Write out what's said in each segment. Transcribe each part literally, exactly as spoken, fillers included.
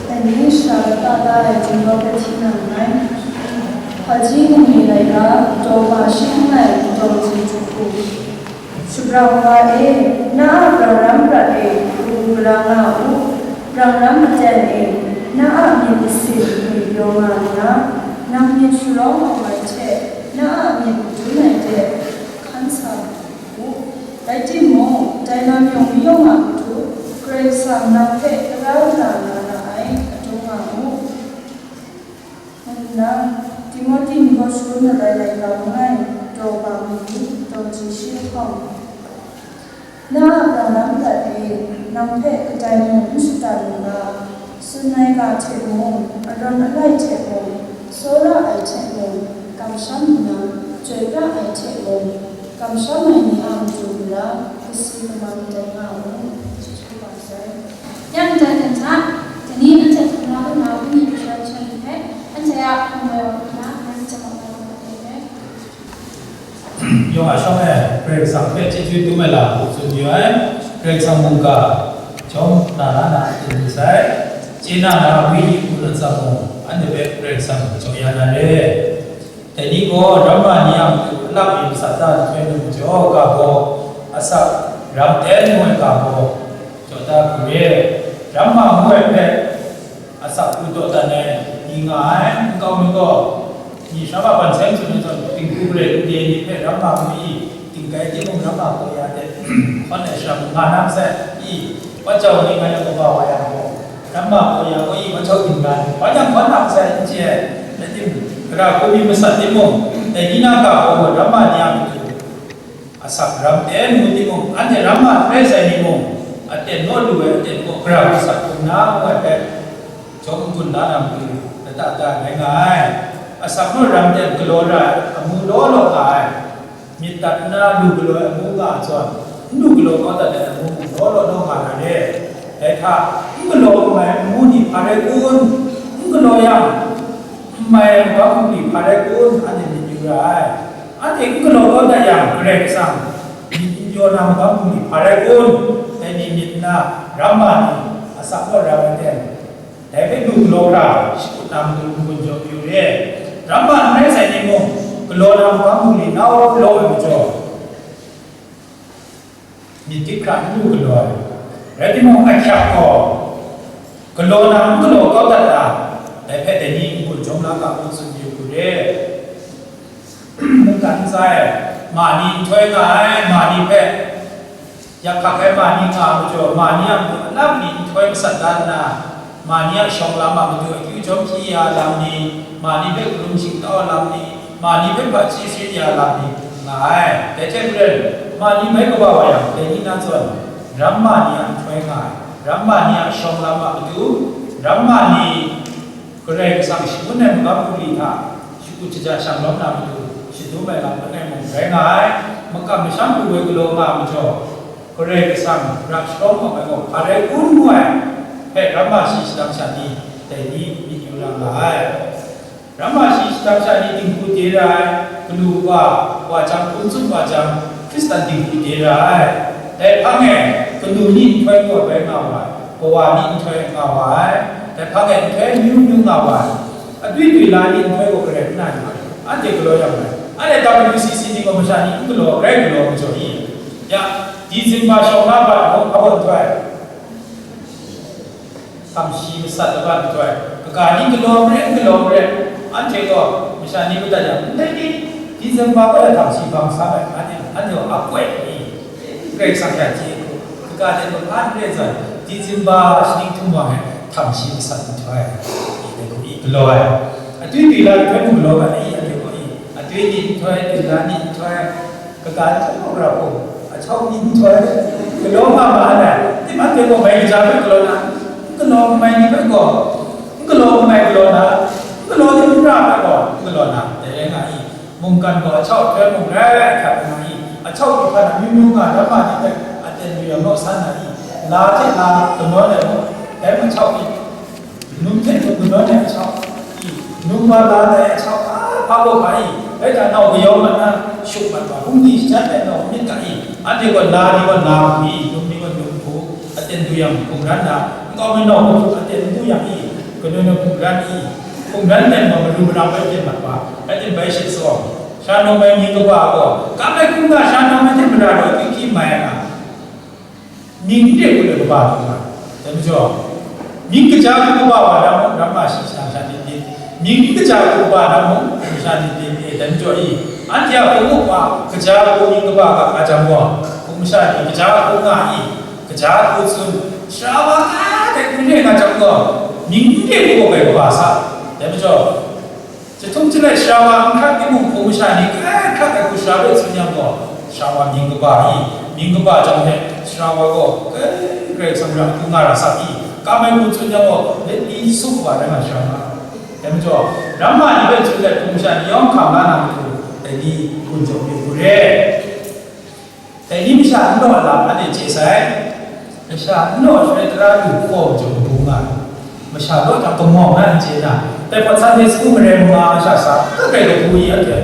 Dai ni shara lata da ai Jinghpaw hpe hti na nngai. Hpaji ningli laika, daw ma shi n ai daw ji jahku. Shapra wa e, na a grau ram prat e, kabu gara nga u. Grau ram aten e, na a myit masin ngwi pyaw nga nna, nang myit sharawng awng ai hte, na a myit madun ai de hkan sa u. Rai timung, dai lam yawng mayawng a matu, Karai Kasang nang hpe tara kara nga ra ai, adung nga u. Nang, Timote ni gaw shangun mat ai laika langai, daw ba mali, daw ji shi lahkawng. Na a grau ram prat e, nang hpe kadai mung n shatan lu ga, tsun ai ga hte mung, arawn alai hte mung, tsawra ai hte mung, kamsham nna, chyoi pra ai hte mung, kamsham ai ni a matu mara, kasi kamang tai nga u. Yang dai hten hta, dai ni anhte hkungga hkungga wenyi masha masha ni hpe, anhte a hkungga wa hkungga, ngai myit chyawm ai wa hkungga hte hpe. Yawng a shawng e, Karai Kasang hpe chyeju dum ai lam hku tsun yu ai. Karai Kasang mungga jawm na na na a hten ni sai, chye na na wenyi hku lat tsang mung, anhte hpe Karai Kasang jaw ya na re. Dai ni gaw ramma ni a matu alak mi masat da nhtoi lu majaw, ga baw, asak ram ten ngu ai ga baw, jaw da hku re. Ramma ngu ai hpe, asak hku daw dan ai ni nga ai, nkau mi gaw, myi sha ma ban sai n tsun ai zawn, dinghku gare n de ni hpe ramma ngu i, dinggai timung ramma gaw ya de, hkawn ai shara mung nga na masai, i, wa jau ni nga yang kaba wa yang gaw, ramma gaw ya gaw i, wa jau dingga ni, hkawn yang hkawn na masai n chye ai, rai tim, gara hku mi masat timung, dai ni na ga gaw ramma ni a matu, asak ram ten ngu timung, anhte ramma hkrai sai ni mung, aten naw lu ai aten gaw gara hku sat hkrum na ngu ai hpe, jawm n-gun la na matu, lata da rai nga ai. Asak naw ram ten galaw ra ai amu law law nga ai. Myit dat nna lu galaw ai amu nga ai zawn, n lu galaw kau dat ai amu mung law law law nga na re. Dai hta, n galaw n mai amu ni hpa rai kun? N galaw yang, n mai ai magam bungli hpa rai kun? Anhte myit yu ra ai. Anhte n galaw kau dat yang, Karai Kasang myit n pyaw na magam bungli hpa rai kun? Dai ni myit nna, ramma ni, asak naw ram ai ten, dai hpe lu galaw hkra, shakut na matu n-gun jaw yu re. Ramma n rai sai ni mung, galaw na magam bungli nau law ai majaw, myit hkrit hkra n lu galaw ai. Rai timung, ahkyak gaw, galaw na n galaw kau dat na, dai hpe dai ni n-gun jawm la ga u tsun yu hku re. Mungkan n tsa ai, ma ni nhtoi nga ai, ma ni hpe yak hkak ai ma ni nga ai majaw, ma ni a matu alak mi nhtoi masat da nna, ma ni a shawng lam a matu akyu jawm hpyi ya lam ni, ma ni hpe hkarum shingtau lam ni, ma ni hpe hpaji sharin ya lam ni nga ai. Dai hte maren, ma ni bai kaba wa yang, dai ni na zawn, ramma ni a nhtoi nga ai, ramma ni a shawng lam a matu, ramma ni Karai Kasang shangun ai magam bungli hta shakut shaja shanglawm na matu shadum ai lam langai mung rai nga ai. Makam masham lu ai galaw nga ai majaw, Karai Kasang rap sharawng awng ai gaw hpa rai kun ngu ai hpe, ramma shi shadang sha ni dai ni myit yu ra nga ai. Ramma shi shadang sha ni dinghku de ra ai, galu wa, wa jang, hpung tsup wa jang, Hkristan dinghku de ra ai. Dai hpang e, kanu ni nhtoi gaw bai nga wa ai, kawa ni nhtoi nga wa ai, dai hpang e nhtoi amyu myu nga wa ai, atwi twila ni nhtoi gaw garai n na ni, anhte galaw yang ai. Anhte W C C ni gaw masha ni n galaw, grai galaw majaw i? Ya, Disemba shawng na bat gaw hpa gaw nhtoi, hkamshi masat laban nhtoi, kaga ni galaw maren, galaw maren, anhte gaw masha ni madat yang, ndai ni, Disemba gaw ya hkamshi bang sa ai, anhte, anhte gaw a koi ni, Karai Kasang hte a chye hku, kaga de gaw hpa n re ai zawn, Disemba shaning htum wa ai hkamshi masat nhtoi, dai hku i galaw ai. Atwi twila nhtoi mung galaw ga ai, anhte gaw i, atwi ni nhtoi, twila ni nhtoi, kaga nhtoi gaw gara hku, ahkyau ni nhtoi, galaw nga ma ai, tim anhte gaw mai kaja hpe galaw na, n galaw mai ni hpe gaw, n galaw mai galaw na, n galaw ni n ra hpe gaw, n galaw na, dai rai nga i. Mungkan gaw ahkyau nhtoi mung rai hkrat nga i, ahkyau ni hkan amyu myu nga, ramma ni hpe aten lu yang naw san na i, la hte la kanawn ai gaw, dai mung ahkyau i, Num hte num kanawn ai ahkyau i, num wa la ai ahkyau, a, hpa gaw hpa i, bai hta nau kayawng mat na, shuk mat wa, hpung di shajat ai nau myit ga i, anhte gaw la ni gaw la hku i, num ni gaw num hku, aten du yang hkungran na, n Kau mi naw, aten n du yang i, kanu na hkungran i, hkungran ten gaw maru mara bai ten mat wa, rai timung bai she tsawm, sha num ai mying kaba gaw, kam ai hkungga sha num ai hte mara gaw, hkying hkying mai ai nga, mying n re hku let kaba lu nga, dai majaw, mying kaja hku kaba wa ram, ram ma shi sha sha nit nit, mying n kaja hku kaba ram mung, hpung masha nit nit, e, dai majaw i, anhte a hpung muk wa, kaja hku mying kaba ga nga jang gaw, hpung masha ni kaja hku nga i, Kaja hku tsun, sara wa kai hte hkun re nga jang gaw, mying n re hku gaw bai kaba sa. Dai majaw, jahtum jalai sara wa n hkrat timung, hpung masha ni kai hkrat ai hku sara hpe tsun yang gaw, sara wa mying kaba i, mying kaba jang hte sara wa gaw kai Karai Kasang ra hku nga ra sa i, kam ai hku tsun yang gaw, myit pyi sum wa rai nga sara nga. Dai majaw, ram ma ni hpe tsun let hpung masha ni yawng hkam la na matu, dai ni gun jaw myit hku re. Dai ni masha n law lam anhte chye sai. Masha n law shaloi tara lu hkaw majaw kabu nga ai. Masha law jang kamawng na n chye na. Dai hpawt Sunday school marai manga masha sa, ka grai kabu i anhte,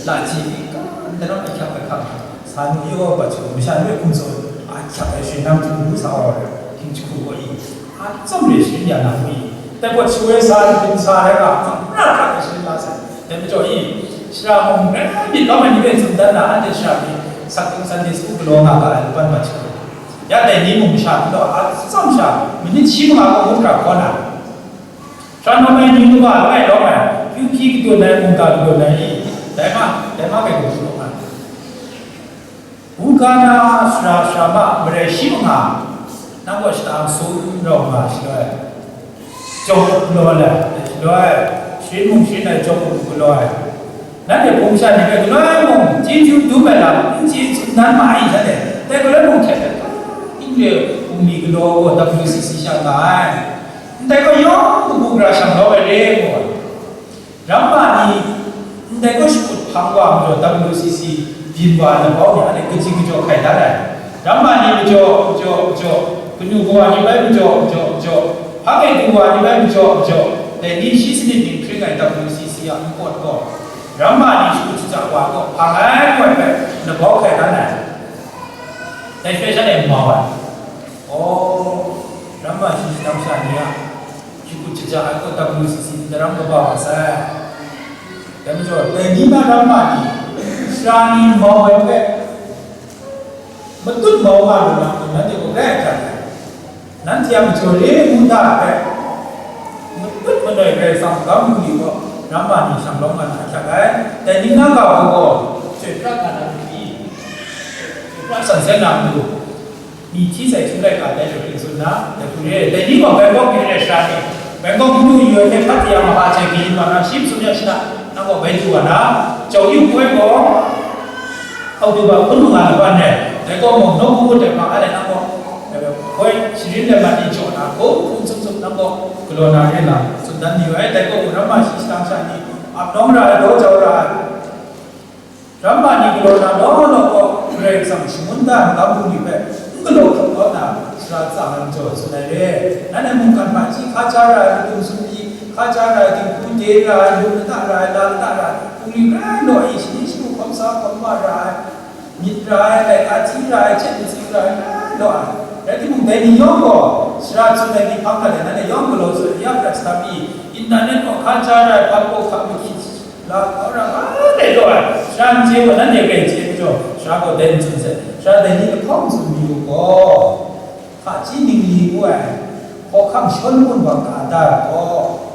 la ji i, ka, n daram ahkyep ahkang, sa nu i wa bat su, masha nu e hkum tsun, ahkyep ai shingnang htingnu sa wa ai, hkying jahku gaw i, a tsawm re sharin ya na hku i, dai hpawt shu ai sa, hpung sa rai nga, hkam ra hkrak ai sharin la sai. Dai majaw i, shara mung rai myit lawm ai ni hpe tsun dan na, anhte shara ni sakung Sunday school galaw nga ga ai laban mat sha, ya dai ni mung masha n law, a tsawm sha, manit shi manga gaw ngu hkra hkaw na, shara num ai ni kaba langai lawm ai, hpyu hpyi kadun ai, mungga kadun ai ni, dai ma, dai ma hpe kabu lawm ai. Hkungga na sara sara ma marai shi manga, nang gaw shata masu n rau nga shaloi, jawng up galaw ai, shaloi, sharin mung sharin ai jawng up galaw ai. Nanhte hpung sha ni hpe galoi mung chyeju dum ai lam n chye tsun dan ma ai sha de, dai galoi mung hte hpe, n re bungli galaw gaw W C C sha nga ai. Ndai gaw yawng kabu gara shang lawm ai re, ngu ai. Ramma ni ndai gaw shakut hpang wa majaw W C C byin wa ai labau ni a le kaji kajaw hkai dat ai. Ramma ni majaw, majaw, majaw, kanu kawa ni bai majaw, majaw, majaw, hpa kei du wa ni bai majaw, majaw, dai ni shi sanit dinghpring ai W C C a npawt gaw, ramma ni shakut shaja wa gaw hpang ai ngu ai hpe labau hkai dat ai. Dai hpe shanhte n mau ai. Aw, ramma shi shadang sha ni a, shakut shaja ai gaw W C C daram kaba wa sai. Dai majaw, dai ni na ramma ni, sara ni mau ai hpe, matut mau nga lu na, nanhte gaw grai hkrat ai. Nanhte a majaw re ngu da ai hpe, matut manoi Karai Kasang magam bungli gaw, ramma ni shanglawm nga na hkyak ai. Dai ni na ga hku gaw, chyoi pra hkra na matu, chyoi pra san sai na matu, Myi hti sai htum laika dai hpe tsun na, dai hku re, dai ni gaw Bangkok ni re sha ni, Bangkok hpung lu yu ai hte hpat ya ma ai hte kayin wa na, shi masum ya shana, nang gaw bai du wa na, jau yu hpoi gaw, Oktoba hpun manga laban e, dai gaw mung nawku ngut ai hpang a le nang gaw, hpoi sharin let mat ni jaw na, hkum hkum tsup tsup nang gaw galaw na re na, tsun dan mayu ai, dai gaw mung ramma shi shadang sha ni, ap nawng ra ai, daw jau ra ai, Ramma ni galaw na law law gaw, Karai Kasang shangun da ai magam bungli hpe n galaw hkrup kau na, sara tsang ai majaw tsun ai re. Nanhte mungkan hpaji hkaja ra ai, madung sumri hkaja ra ai, dinghku de ra ai, lu lata ra ai, la lata ra ai, bungli grai law ai, shani shagu hkawm sa hkawm wa ra ai, myit ra ai, laika hti ra ai, hkyet matsi ra ai, grai law ai. Rai timung, dai ni yawng gaw, sara tsun ai ni hpang hta de, nanhte yawng galaw tsun, ya prat sa pyi, internet gaw hkaja ra ai, hpa gaw hka mahkyi, Lam kau ra nga dai gaw ai, sha n chye gaw, nanhte grai chye majaw, sha gaw dai n tsun sai, sha dai ni lahkawng tsun mi u gaw, hpaji ningli ngu ai, hkawhkam Shawlumon wa ka da ai gaw,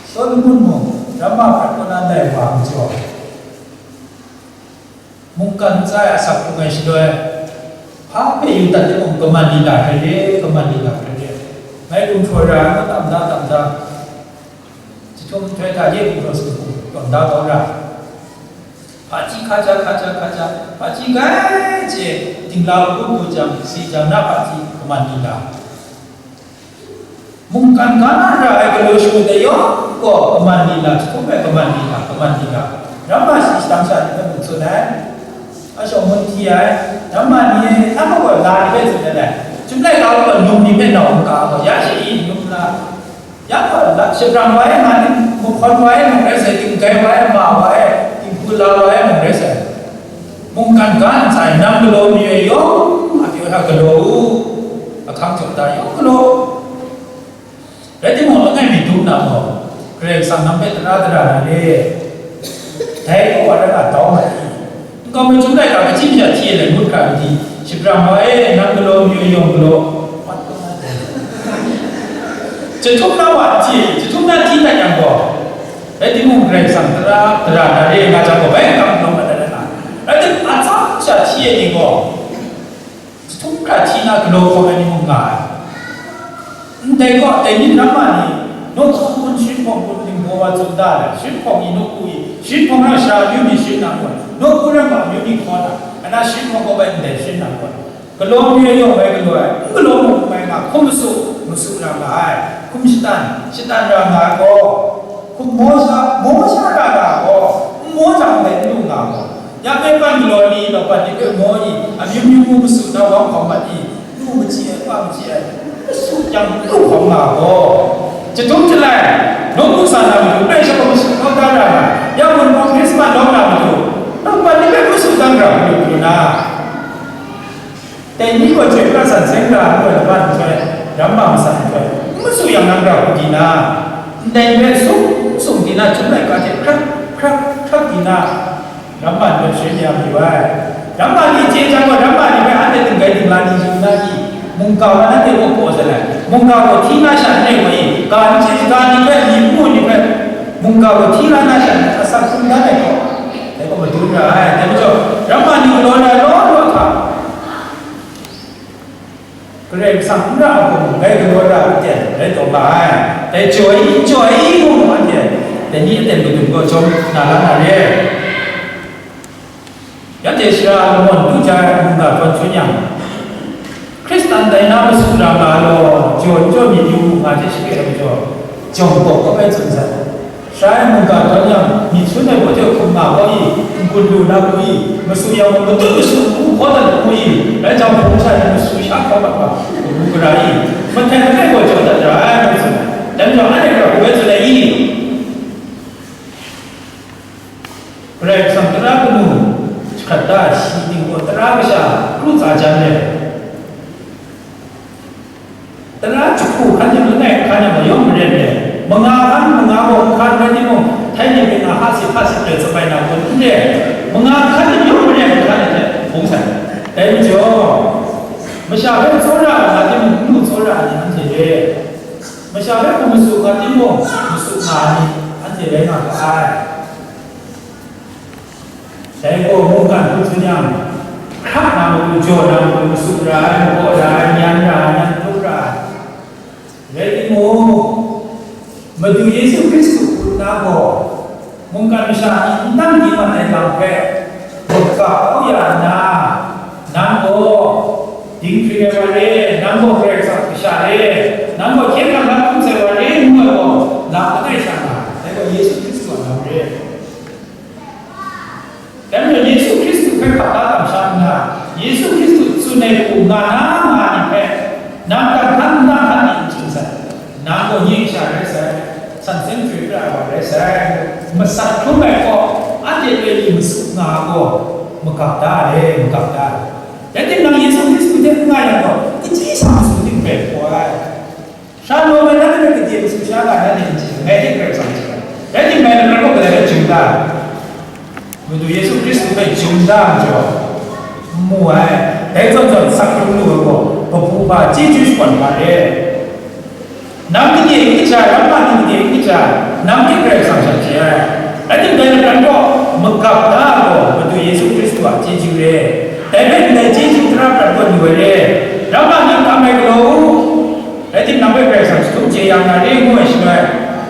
Shawlumon mung, ramma hkrat kaw na lai wa majaw, mungkan ntsa e asak hkrung ai shaloi, hpa hpe yu dat timung, kaman lila hkrai re, kaman lila hkrai re, mai gumhpraw ra ai, tam da, tam da, Jahtum nhtoi hta ye gumhpraw sumhkung tawn da kau ra. Hpaji hkaja, hkaja, hkaja, hpaji grai chye, dingla hku du jang, si jang na hpaji kaman lila. Mungkan ga na ra ai galaw shagu dai yawng gaw kaman lila, jahtum e kaman lila, kaman lila. Ramma shi shadang sha ni hpe mung tsun ai. Ashawng mun hti ai. Ramma ni, a gaw la ni hpe tsun ai. Chyum laika gaw num ni hpe nau n ka gaw, ya shi i num la. Ya gaw, la, shabrang wa ai nga ni, mahkawn wa ai mung rai sai, tinggai wa ai, ma wa ai, dinghku la wa ai mung rai sai. Mungkan ga ntsa e, nang galaw mayu ai yawng a pyaw hta galaw u, ahkang jaw da yawng galaw. Rai timung, langai mi dum na gaw, Karai Kasang nang hpe tara dara na re. Dai gaw wa rai nga dau ma i? Nkau mi chyum laika, kachyi mi hta hti ai ngut hkra ai ni, shapram wa e, nang galaw, mayu yawng galaw, jahtum na wa hti, jahtum na hti dat yang gaw, rai timung, Karai Kasang tara dara na re nga jang gaw, bai n kam galaw mat ai na. Rai timung, atsam sha hti ai ni gaw, jahtum hkra hti na galaw hkawm ai ni mung nga ai. Ndai gaw, dai ni ramma ni, nawku hpawng sharin hpawng hpun ling baw wa tsun da ai, sharin hpawng ni nawku i, sharin hpawng ra sha amyu ni sharin na gaw, nawku ramma amyu ni hkaw na, ana sharin hpawng gaw bai ndai sharin na gaw, galaw mi yawng bai galaw ai, n galaw mung n mai nga, hkum masu, masu ra nga ai, hkum shatan, shatan ra nga ai gaw, hkum maw sha, maw sha ra nga ai gaw, n maw jang ndai n lu nga ai gaw, ya hpe pan galaw ai ni, law pan ni hpe maw i, amyu myu mu masu na wang hkawm mat i, lu machyi ai, wa machyi ai, masu yang lu hkawm nga ai gaw, jahtum jalai, nawku sa na matu, bai shakawn masu kau da ra nga, ya gun hpawng Krismas lawm na matu, law pan ni hpe masu dan ra hkrum lu na. Dai ni gaw chyoi pra san seng ra ai laban nhtoi, ramma masat nhtoi, n masu yang nang grau hku di na, ndai hpe sung sung di na, chyum laika hte hkrak hkrak hkrak di na, ramma nhtoi sharin ya mayu ai. Ramma ni chye jang gaw, ramma ni hpe anhte dinggai dingla ni yu na i? Mungga wa nanhte kaw paw sai ai. Mungga gaw hti na sha n rai wa i? Ga n chye shaga ni hpe, myi n mu ni hpe, mungga gaw hti la na sha n rai, asak hkrum dan ai gaw, dai gaw madun ra ai. Dai majaw, ramma ni galaw na ai law law hta, Karai Kasang n ra ai hkum, bai galaw ra ai aten rai taw nga ai. Dai jaw ai, jaw ai mung anhte dai ni aten madun gaw jawm na la na re. Anhte shara lamawn du ja ai mungga htawn hkun yang, Hkristan dai na masu ra nga law, jaw n jaw myit yu nga hte shi hpe ai majaw, jawng kawk kawk ai tsun sai. Sha ai mungga htawn yang, myit sun ai baw hte hkum nga kau i, n-gun lu na hku i, masu yang mung matut masu hku hkaw dat hku i, rai jang hpung sha ni masu sha hkau mat hkam, kabu gara i, mahten langai gaw jaw dat ra ai, ngu tsun ai. Dai majaw, anhte hkra hku bai tsun ai i? Karai Kasang tara kanu jahkrat da ai shi ting gaw tara kasha kru tsa jan ai. Tara jahku hkan ning langai hkan yang mayawng maren ai. Manga hkan, manga gaw hkan rai timung, htai ni myit na hasi hpasi rai tsabai na kun n re. Manga hkan ning yawng maren hkan ai hte hpung sai. Dai majaw, masha hpe tsawra ai nga timung, n lu tsawra ai ni anhte re. Masha hpe hkum masu nga timung, masu nga ai ni anhte rai nga ga ai. Dai gaw mungkan hku tsun yang, hkrak na matu, jaw na matu, masu ra ai, mabaw ra ai, nyan ra ai, nyan tup ra ai. Rai timung, Madu Yesu Hkristu hpun na gaw, mungkan masha ni n dang di mat ai lam hpe, magap kau ya nna, nang gaw dinghpring ai wa re, nang gaw Karai Kasang a kasha re, nang gaw hkyen hkrang na hkum sai wa re, ngu ai gaw, lam langai sha nga, dai gaw Yesu Hkristu a lam re. Dai majaw Yesu Hkristu hpe hkap da kamsham nna, Yesu Hkristu tsun ai hku nga na nga ai ni hpe, nang kan hkan n na hkan ni n tsun sai, nang gaw nye kasha rai sai, san seng chyoi pra ai wa rai sai, masat hkrum ai gaw, anhte hpe ni masu nga ai gaw, magap da ai, magap da ai. Rai timung, Yesu Hkristu hte n nga yang gaw, kachyi sa masu ting rai hpaw ai. Shalom e, nanhte hpe gade masu sha ga nanhte n chye, ngai hte Karai Kasang chye ai. Rai timung, ngai laman gaw kadai rai jum da ai? Madu Yesu Hkristu hpe jum da ai majaw, n mu ai. Dai zawn zawn, sak hkrung lu ai gaw, kabu hpa, chyeju shakawn hpa re. Nang gade n kaja, ramma ni gade n kaja, nang hte Karai Kasang sha chye ai. Rai timung, dai laman gaw, magap da ai gaw, Madu Yesu Hkristu a chyeju re. Dai hpe ndai chyeju tara prat kaw lu ai re. Ramma ni kam ai galaw u. Rai timung, nang hpe Karai Kasang jahtum chye ya nga re, ngu ai shaloi,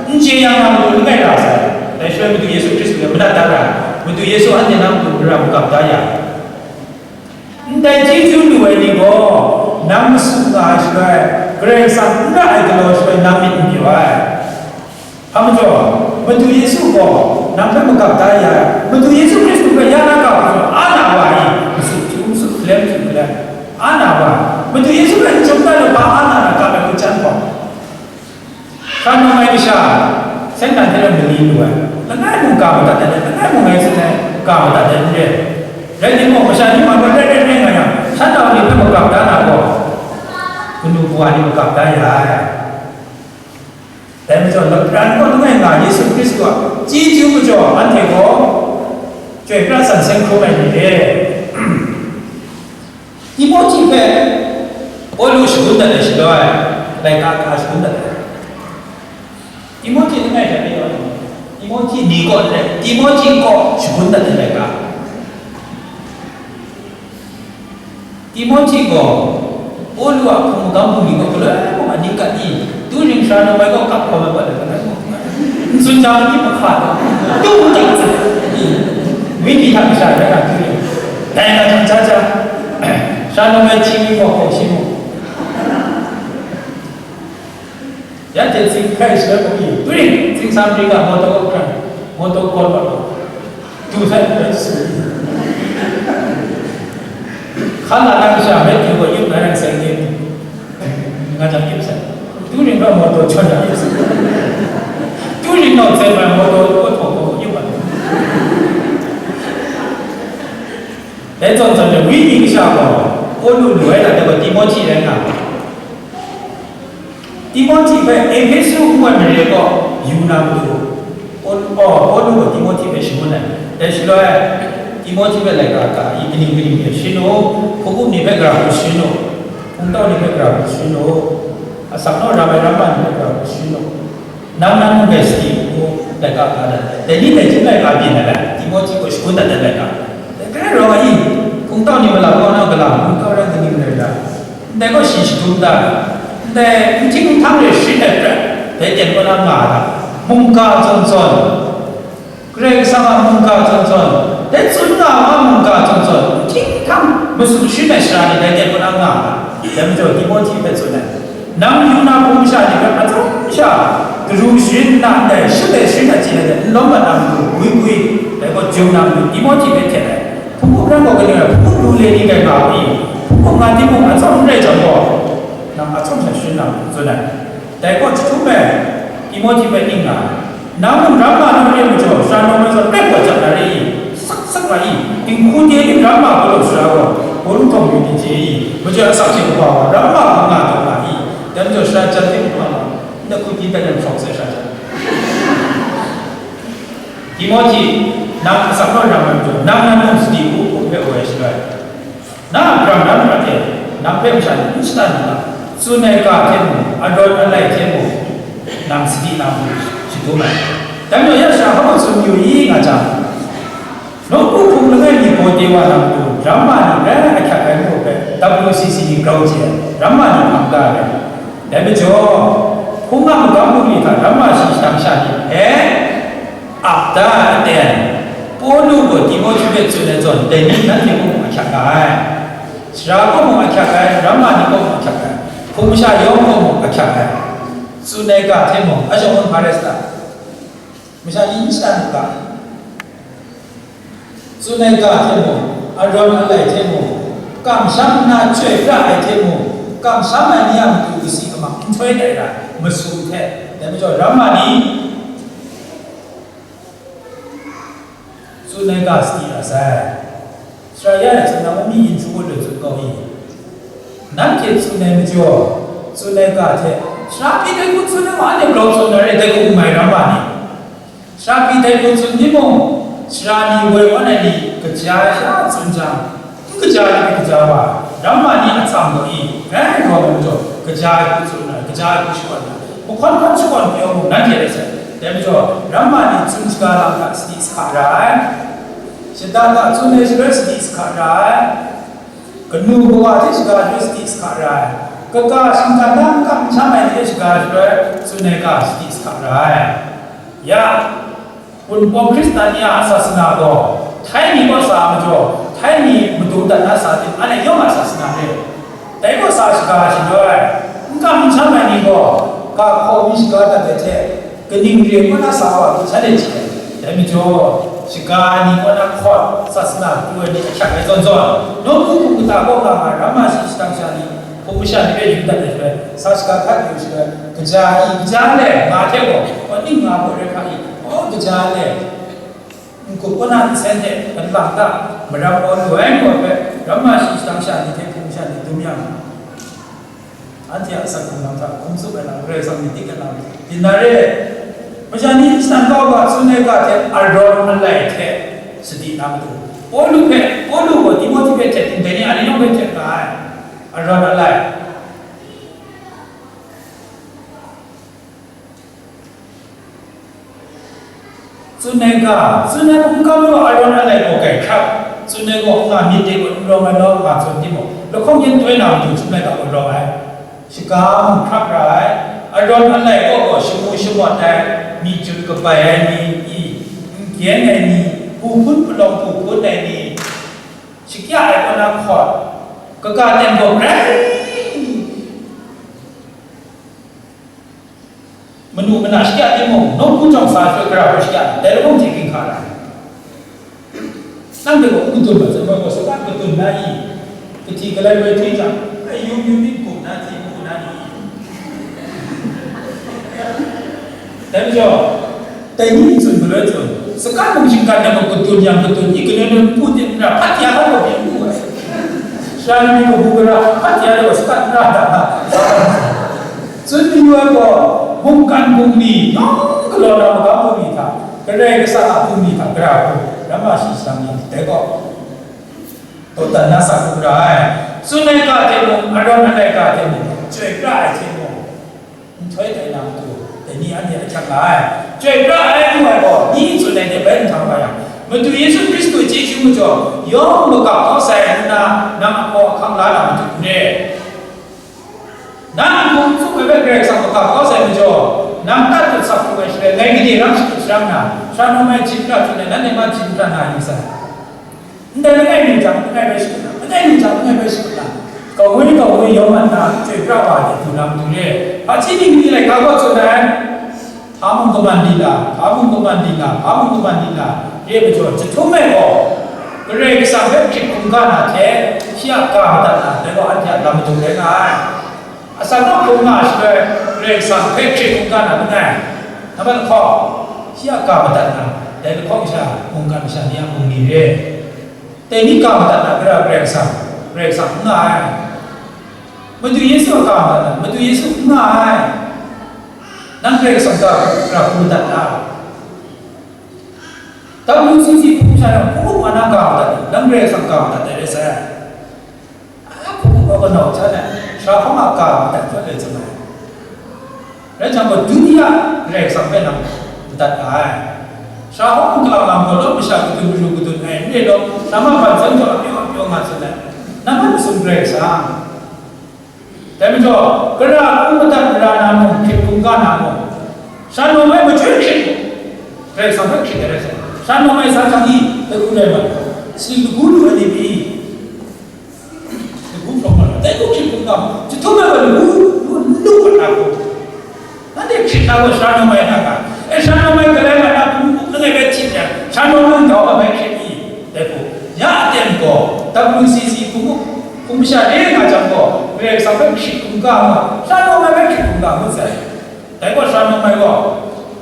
n chye ya nga matu langai ra sai. Dai shaloi Madu Yesu Hkristu hpe manat da ra ai. Madu Yesu anhte na matu gara magap da ya ai. Ndai chyeju lu ai ni gaw, nang masu nga ai shaloi, Karai Kasang n ra ai galaw shaloi, nang myit n pyaw ai. Hpa majaw, Madu Yesu gaw nang hpe magap da ya ai, Madu Yesu Hkristu hpe ya na ga hku a na wa ai, masu htu, masu hkalem htu hkalem, a na wa ai, Madu Yesu hpe n jum dat lu hpa a na na ga ai hku chyan gaw, hkra nang mai kasha, Satan hte rau mali lu ai, langai mung ga madat ai, langai mung ngai tsun ai, ga madat ai n re. Rai timung, masha ni man rai rai rai nga yang, shanhte ni hpe magap da na gaw, kanu kawa ni magap da ya ai. Dai majaw, lapran kaw langai nga Yesu Hkristu a chyeju majaw anhte gaw chyoi pra san seng hkrum ai ni re. Timohti hpe Pawlu shagun dat ai shaloi, laika ka shagun dat ai. Timohti langai hte re ai. Timohti ni kaw re, Timohti kaw shagun dat ai laika. Timohti gaw Pawlu a hpung magam bungli gaw galoi mung a ning kat i, tu ring sara nawng ai gaw kap hkawm ai pawt ai galoi mung, n tsun jang ni mahka taw, tu n jang tsun i, wenyi hta masha rai na tu ring, dai na jang ja ja, sara nawng ai hti mi gaw hkaw shi mu. Yan hte tsing hkai shaloi hkawk ni, tu ring, tsing sam ring a, mawtaw hkran, mawtaw kawn wa, du sai hkran su. Hkan na na kasha, met yu gaw yup na rai sai ni, nga jang yup sai. Tu ring gaw mawtaw jawn na yup sai. Tu ring gaw tsai mai mawtaw kaw htaw gaw yup ai. Dai zawn zawn le, wenyi kasha gaw, Pawlu lu ai lam gaw Timohti rai nga. Timohti hpe Ehpesu ngu ai mare kaw yu na matu, Paul-, oh, Pawlu gaw Timohti hpe shangun ai. Dai shaloi, Timohti hpe laika ka i, kaning kaning hte sharin u, hpung up ni hpe gara hku sharin u, hpungtau ni hpe gara hku sharin u, asak naw ram ai ramma ni hpe gara hku sharin u, nang nan mung dai sadi hku laika ka dat ai. Dai ni dai chyum laika byin ai rai, Timohti gaw shangun dat ai laika. Dai hpe rai rawng ai i, hpungtau ni malam kaw na galam, hpungtau rai kaning rai ra. Ndai gaw shi shadum da, ndai n hting n htang re sharin ai prat, dai ten kaw na nga ai ga, mungga zawn zawn, Karai Kasang a mungga zawn zawn, dai tsun nga ai mungga zawn zawn, n hting n htang masu sharin ai sara ni dai ten kaw na nga ai ga, dai majaw Timohti hpe tsun ai, nang yu na hpung masha ni hpe atsawm sha, daru sharin nna ndai, shut ai sharin ai chye ai hte n lawm mat na matu, gwi gwi, dai gaw jung na matu, Timohti hpe hten ai. Hpung up rai gaw kaning rai, hpung up lu le ni rai nga u i, hpung up nga timung, atsawm n rai jang gaw, nang atsawm sha sharin na, tsun ai. Dai gaw jahtum e, Timohti hpe ning nga, nang mung ramma na re majaw, sara nawng ai zawn rai gaw jat na re i, sak sak nga i, dinghku de ning ramma galaw sara gaw, Korinhtu myu ni chye i, majoi asak hte kaba wa, ramma hku nga taw nga i, dai majaw sara jan hte kaba wa, ndai hku di dan yang hprawng sai sha jang. Timohti, nang asak naw ram ai majaw, nang nan mung sadi u, hpung hpe woi shaloi, na a hpram na mara hte, nang hpe masha ni n shatan n ga, tsun ai ga hte mung, arawt alai hte mung, nang sadi na mung shadum ai. Dai majaw, ya sha hpa mung tsun yu i nga jang, nawku hpung langai mi gaw de wa na matu, ramma ni rai ahkyak ai ngu hpe, W C C ni grau chye ai, ramma ni hpang da ai. Dai majaw, hpung a magam bungli hta ramma shi shadang sha ni hpe ap da ai aten, Pawlu gaw Timohti hpe tsun ai zawn, dai ni nanhte kaw mung ahkyak nga ai. Sara kaw mung ahkyak ai, ramma ni kaw mung ahkyak ai, hpung masha yawng kaw mung ahkyak ai. Tsun ai ga hte mung, a shawng hpa rai sa ta? Masha ni n shatan u ga? Tsun ai ga hte mung, arawt alai hte mung, kamsham nna chyoi pra ai hte mung, kamsham ai ni a matu kasi kamang nhtoi dai ra, masum hte, dai majaw ramma ni tsun ai ga sadi ra sai. Sara ya e tsun na, Naomi yin hkrum gaw loi tsun kau i? Nanhte tsun ai majaw, tsun ai ga hte, sara pyi dai hku tsun ai ma, anhte grau tsun na re, dai hku n mai ramma ni. Sara pyi dai hku tsun timung, sara ni woi awn ai ni kaja ai sha tsun jang, n kaja ai ni kaja wa, ramma ni a tsam gaw i, rai rawng ai majaw, kaja ai hku tsun ai, kaja ai hku shakawn ai, mahkawn hkawn shakawn pyaw mung, nanhte rai sai. Dai majaw, ramma ni tsun shaga lam hta sadi sahka ra ai, shada hta tsun ai shaloi sadi sahka ra ai, kanu kawa hte shaga shaloi sadi sahka ra ai, kaga shinggan na n kam n sham ai ni hte shaga shaloi tsun ai ga sadi sahka ra ai. Ya, Wunpawng Hkristan ni a sasana gaw, Htai ni kaw sa ai majaw, Htai ni madung dat na sa tim, anhte yawng a sasana re. Dai kaw sa shaga shaloi, n kam n sham ai ni gaw, ga hkaw mi shaga dat ai hte, kaning re kaw na sa wa, shanhte chye ai. Dai majaw, shaga ai ni kaw na hkawt, sasana pru ai ni ahkyak ai zawn zawn, nawku hpung kata kaw nga nga ai ramma shi shadang sha ni, hpung masha ni hpe yu dat ai shaloi, sa shaga hkat yu shaloi, kaja i, kaja le, nga hte gaw, kaw ning nga gaw rai hka i, kaw kaja le, n-gup kaw na nsen hte, kanlang ta, maram kaw lu ai gaw hpe, ramma shi shadang sha ni hte hpung masha ni dum yang, Anhte a asak hkrung lam hta hkum tsup ai lam, Karai Kasang myit dik ai lam, yin na re. Masha ni shatan kau ga tsun ai ga hte Aron alai hte sadi na matu, Pawlu hpe, Pawlu gaw Timohti hpe htet, ndai ni a ni yawng hpe htet nga ai, Aron alai. Tsun ai ga, tsun ai hkungga mung Aron alai gaw grai hkrap, tsun ai gaw nga myit de gaw n rawng ai law, nga tsun timung, lahkawng yen toi na matu tsun ai ga gaw rawng ai. Shaga mung hkrap ra ai. Aron alai kaw gaw shamu shamawt ai, myi jut kabai ai ni, i, n gyen ai ni, hpu hpun palawng hpu hpun ai ni, shakya ai kaw na hkawt, kaga ten gaw grai manu mana shakya timung, nawku jawng sa hte gara hku shakya, dai lahkawng hte ginhka ra ai. Nang hte gaw n katun mat, zawn gaw sakat katun na i, kahti galai woi htwi jang, ai yum yum myit gu na hti gu na ni? Dai majaw, dai ni tsun galoi tsun, sakat mung shinggan na mung katun yang katun, i kanu nu npu tin n ra, hpat ya hkra gaw byin gu ai. Sara ni kabu gara, hpat ya gaw sakat n ra da nga. Tsun mayu ai gaw, mungkan bungli, yawng galaw na magam bungli hta, Karai Kasang a bungli hta gara hku, ramma shi salang ni, dai gaw, dawdan na sa hku ra ai. Tsun ai ga hte mung, Aron alai ga hte mung, chyoi pra ai hte mung, nhtoi tai na matu, dai ni anhte ahkyak nga ai. Chyoi pra ai ngu ai gaw, ni tsun ai hte bai nhtang wa yang, Madu Yesu Hkristu chyeju majaw, yawng magap kau sai ngu na, nang ahkaw ahkang la na matu n re. Nang hkum tsup ai hpe Karai Kasang magap kau sai majaw, nang tat dut sak hkrum ai shaloi, ngai gade rang shakut sharang na, sara nawng mai hpyi pra hkrum ai, nanhte ma hpyi pra na yu sai. Ndai langai mi hta langai bai shakut na, langai mi hta langai bai shakut na, kawoi kawoi yawng mat na chyoi pra wa ai hte du na matu re. Hpaji ning ni laika gaw tsun ai. Hpa mung kaman lila, hpa mung kaman lila, hpa mung kaman lila, re ai majaw, jahtum e gaw, Karai Kasang hpe hkrit hkungga na hte, shi a ga madat na, dai gaw anhte a lam madung rai nga ai. Asak nawk hkrum nga ai shaloi, Karai Kasang hpe hkrit hkungga na langai, nambat lahkawng, shi a ga madat na, dai lahkawng sha, mungkan masha ni a bungli re. Dai ni ga madat na, gara Karai Kasang, Karai Kasang n nga ai. Madu Yesu a ga madat na, Madu Yesu n nga ai. Nang Karai Kasang ga, gara hku madat na? W C C hpung sha na hpung hpung wa na ga madat ni, nang Karai Kasang ga madat dai rai sai. A hpung hpung wa kanaw hta na, sara hkawng a ga madat hpawt rai hte mai. Rai jang gaw, Dutiya Karai Kasang hpe nang madat nga ai. Sara hkawng hpung kalang lam gaw, lawt masha kadun madu kadun ai, n re law, sara ma ban zawn gaw, apyaw apyaw nga hte na, nang hpe masum Karai Kasang. Dai majaw, gara hku madat mara na mung, hkrit hkungga na mung, sara nawng mai majoi hkrit, Karai Kasang hpe hkrit ai rai sai. Sara nawng mai sa jang i, dai hku rai mat, sing lagu lu ai ni pyi, lagu hprawng mat ai, dai hku hkrit hkungga, jahtum ai gaw lagu lu, lu mat na hku. Nanhte hkrit na gaw sara nawng mai na ga? E, sara nawng mai galai mat na hku, langai bai htit yang, sara nawng mai dau ai bai hkrit i? Dai hku, ya aten gaw, W C C hpung, hpung masha re nga jang gaw, Karai Kasang hpe hkrit hkungga nga, sara nawng mai hpe hkrit hkungga ngut sai. Dai gaw sara nawng mai gaw,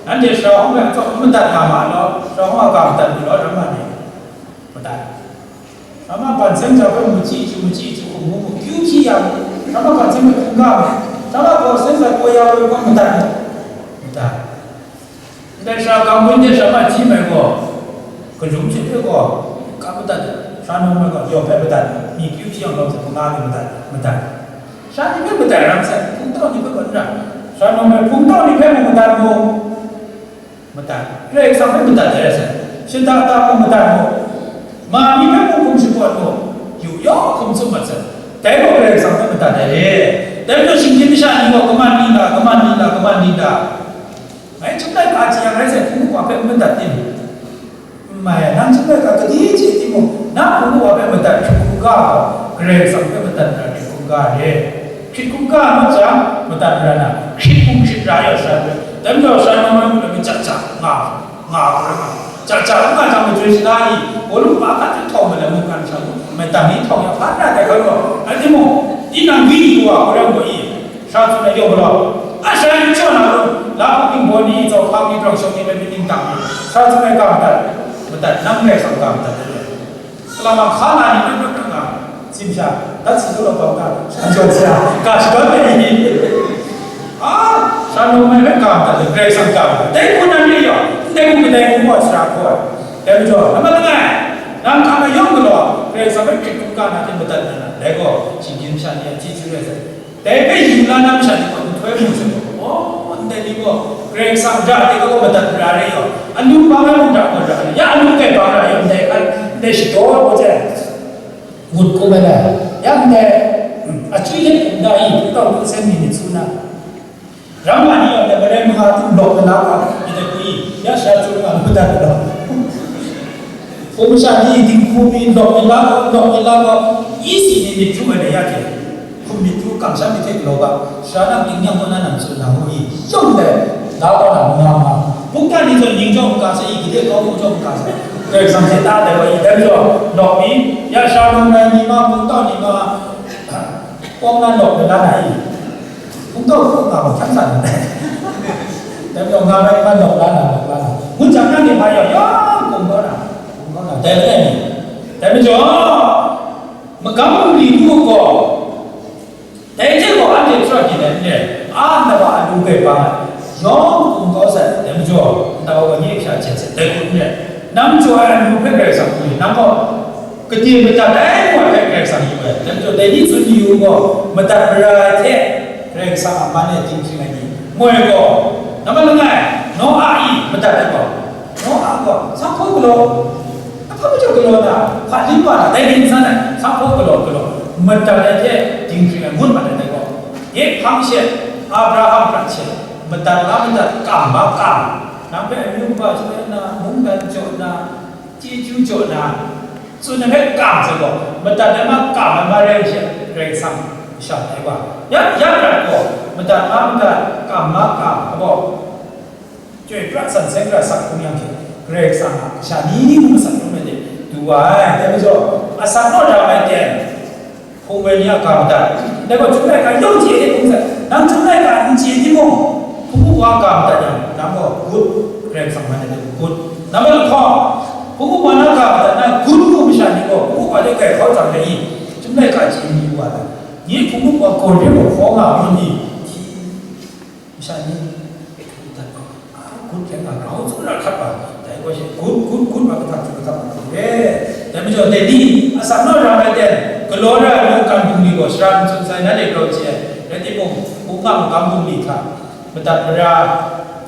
nanhte sara hkawng hpe atsawm n madat nga ma law, sara hkawng a ga madat lu law, ram nga ni? Madat. Sara ma ban seng hta hpe machyi chyu, machyi chyu hkum ngu mu, kyu hpyi yang, sara ma ban seng hpe hkungga mu, sara ma gaw seng hta koi ya koi gaw madat mu? Madat. Ndai sara gam bun de sara ma hti mai gaw, kajum hte hpe gaw, ka madat ai, sara nawng mai gaw, yawng hpe madat ai, myi kyu hpyi yang lawm hte hpung na ni madat, madat. Sara ni hpe madat ram sai, hpungtau ni hpe gaw n ram. Sara nawng mai hpungtau ni hpe mung madat mu, madat. Karai Kasang hpe madat ai rai sai, shada da mung madat mu, ma ni hpe mung hkum shapawt mu, yu yawng hkum tsup mat sai. Dai gaw Karai Kasang hpe madat ai re. Dai majaw shinggyim masha ni gaw, kaman ni la, kaman ni la, kaman ni la. Ngai chyum laika chye yang rai sai, hpung wa hpe n madat tim? N mai, nang chyum laika gade chye timung, na hpung wa hpe madat hkrit hkungga gaw, Karai Kasang hpe madat na hkrit hkungga re. Hkrit hkungga ngut jang, madat mara na, hkrit hkung hkrit ra ya sha, dai majaw sha na mai mung na, maja ja nga, nga hkra nga, ja ja n nga jang, majoi sha na ni, bawlu pa hkan hte htawng malam mungkan sha, madat ni htawng ya hpa n ra dai hkra gaw, rai timung, tinang gwi ni wa hkra gaw i, Sara tsun ai yawng galaw, a sara n jaw na lu, la hpung ning baw ni, zau hpang ni, jawng shawng ni, rai myit ning dang ni, sara tsun ai ga madat, madat, nang Karai Kasang ga madat ai. Salang lam hka na ni, nang nang nang nga, tsim sha, Dat si tu la bang ka, shan jaw sia, ka shadawn ai ni. Ah, shan nung mai hpe ka madat ai, Karai Kasang ka madat ai. Dai hku nan re yaw, ndai hku kadai hku gaw sara hkaw ai. Dai majaw, nambat langai, nang hkam ai yawng galaw, Karai Kasang hpe hkrit hkungga na hte madat na na, dai gaw, shinggyim sha ni a chyeju rai sai. Dai hpe yu la na masha ni gaw, nhtoi mu sai gaw, oh, ndai ni gaw, Karai Kasang hta de gaw madat mara re yaw, alu bang ai mung hta gaw ra, ya alu kai bang ra yaw, ndai hkan, ndai shadaw gaw jai. Ngut hkum ai na, yang dai, achywi hte hkum da i, hpung tau hpung seng mi myit su na, ram nga ni yawng dai, malai manga htum lawk ai la ga, myit ai hku i, ya sha chyu nga lu dat ai law. Hpung masha ni dinghku mi lawk ai la ga, lawk ai la ga, i si ni myit htum ai na ya hte, hkum myit htum kamsham myit hte galaw ga, sara nang dingnyang kaw na nang tsun na ngu i, yawng dai, la kau na manga manga. Hpung ta ni zawn ning jaw n ka sai i, gade kau hpung jaw n ka sai. Karai Kasang hte ta dai wa i, dai majaw, nawk mi, ya sha num rai ni ma, hpung tau ni ma, kawng na nawk na la na i, hpung tau hpung nga ma hkyan san. Dai majaw, nga rai ni ma nawk la na, nawk la na. Ngun jang na ni ma yaw, ya, hpung kau na, hpung kau na, dai rai ni. Dai majaw, magam bungli hku gaw, dai hte gaw anhte hkra byin ai n re, a nta wa alu grai bang ai, yawng hkum kau sai, dai majaw, nta wa nye kasha hten sai, dai hku n re, nang jaw ai alu hpe Karai Kasang hku yu, nang gaw gade madat ai wa hpe Karai Kasang yu ai, dai majaw, dai ni tsun yu gaw, madat mara ai hte Karai Kasang a man e dinghpring ai ni, moi gaw, nambat langai, Noa i madat ai gaw, Noa gaw, sanghpaw galaw, ahpa majaw galaw na, hpa ling wa na, dai ning san ai, sanghpaw galaw galaw, madat ai hte dinghpring ai ngut mat ai dai gaw, nye hpang she, Abraham prat she, madat la madat, kam ma kam, nang hpe amyu kaba jaw na, mungdan jaw na, chyeju jaw na, tsun ai hpe kam sai gaw, madat ai ma kam ai ma rai she, Karai Kasang masha dai wa, ya, ya prat gaw, madat ma madat, kam ma kam, a gaw, Chyoi pra san seng ra sak hkrum yang hte, Karai Kasang a kasha ni hku masak hkrum ai hte du wa ai. Dai majaw, asak naw ra ai ten, hpung woi ni a ga madat. Dai gaw, Chyum laika yawng chye hte hpung sai, nang Chyum laika n chye timung, hpung wup wa ga madat yang, nang gaw gut, Karai Kasang man ai hte gut. Nambat lahkawng, hpung wup wa na ga madat na, gut hku masha ni gaw, hpung wup wa de grai hkau jang dai i, Chyum laika chye ni wa ai. Nye hpung wup wa gaw re gaw hkaw nga ai ni, Masha ni, dat gaw, a, gut hkyen nga, grau tsun ra hkat wa, dai gaw she, gut, gut, gut wa, kahtap hkru, kahtap hkru, re. Dai majaw, dai ni, asak naw ra ai ten, galaw ra ai mungkan bungli gaw, sara n tsun sai, nanhte grau chye ai, rai timung, hpung nga magam bungli hta, madat mara,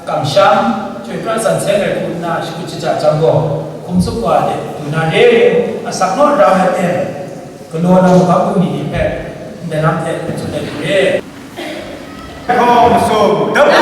kamsham, chyoi pra san seng ai hku nna, shakut shaja jang gaw, hkum tsup wa ai hte, du na re, asak naw ra ai ten, galaw na magam bungli ni hpe, ndai lam hte tsun ai hku re. Hkawng masum, dapu